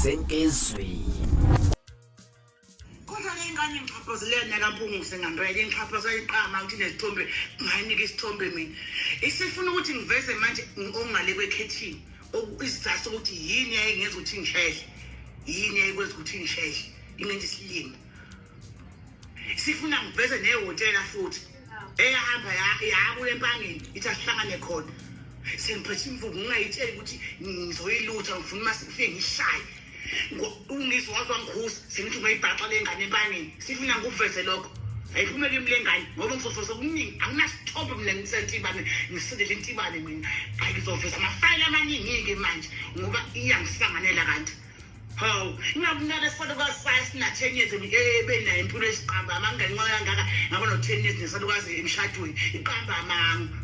Senkezweni. Kodwa le ngane ngixhaphazile nakampunguse ngempela ingixhaphaza iqama ukuthi nezithombe ngayinika isithombe mina. Isifuna ukuthi ngiveze manje ongale kwekhethini isizathu sokuthi yini yayingenza ukuthi ngisheshe. Yini yayikwenza ukuthi ngisheshe. Ingenza isilima. Sifuna ngiveze nehhotela futhi. Eyahamba yabuya empangeni ithi asihlangane khona. Sengiphethe imvubu ngingayitsheli ukuthi ngizoyilutha ngifuna uma sifike ngishaye. Ungizwa waze wangikhuza sengithi ungayibhaxa le ngane empangeni. Sifuna ngikuveze lokho. Ayiphume kimi le ngane ngoba ngizoveza okuningi. Anginasithombe mina ngisentibane ngisindele intibane mina. Hayi ngizoveza amafayela amaningi-ke manje ngoba iyangisanganela kanti. Hawu, ingakunaka esalukazi sayo sina-10 years ebenayo impilo esiqamba amanga ngenxa kangaka ngaba no-10 years nesalukazi emshadweni iqamba amanga.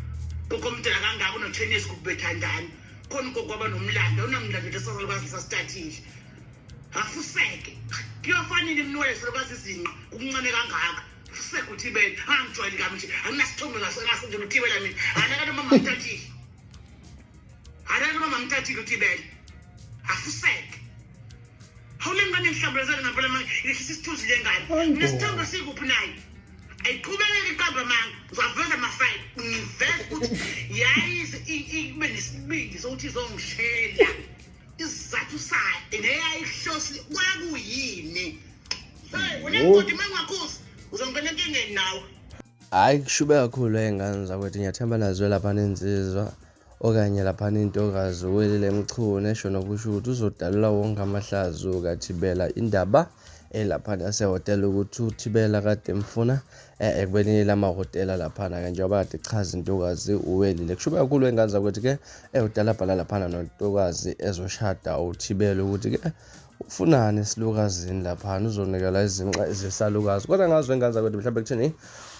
Gogo omdala kangaka uno-10 years kubethandana. Khona ugogo waba nomlando, awunamlando nje salukazi sasithathile. Afuseke. Kuyofanele imnwele salukazi izinqa kuncane kangaka. Fuseke uthibele. Angijwayeli kabi nje. Anginasithombe ngaso ngaso nje uthibela mina. Anaka noma ngithathile. Anaka noma ngithathile uthibele. Afuseke. Hawu le ngane ngihlambulezele ngempela manje yehlisa isithunzi le ngane. Nesithombe sikuphi naye? Ayiqhubekeke iqamba amanga. Ngizaveza amafayili. Ngiveza ukuthi yayize ibe nesibindi sokuthi izongishela. Isizathu sayo neyayihlosile kwakuyini? Hey, wena mgodi uma ungakhuzi uzongena enkingeni nawe. Hhayi kushube kakhulu ey'ngane zakwethu ngiyathemba nazwe laphana insizwa okanye laphana intokazi uWelile Mchunu esho nokusho ukuthi uzodalula wonke amahlazo kaThibela indaba elaphana yasehhotela ukuthi uThibela kade emfuna eh, ekubeni lamahhotela laphana-ke njengoba kade echaza intokazi uWelile kushuba kakhulu engane zakwethu-ke ehhotela abhala laphana nontokazi ezoshada uThibela ukuthi-ke ufunani esilukazini laphana uzonikela izinqa ezisalukazi kodwa ngazi wengane zakwethu mhlawumbe kuthini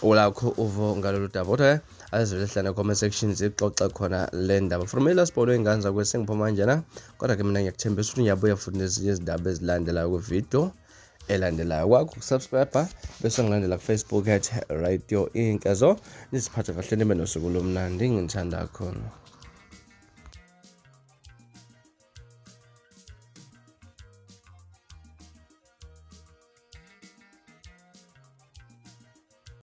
ulakho uvo ngalolu daba kodwa-ke azivele hlane comment section zixoxe khona le ndaba from elasibholo ingane zakwethu sengiphuma kanjena kodwa ke mina ngiyakuthembisa ukuthi ngiyabuya futhi nezinye izindaba ezilandelayo kwividiyo elandelayo kwakho ukusubscribe bese ngilandela kufacebook at radio inkezo niziphathe kahle nibe nosuku lomnandi nginithanda khona.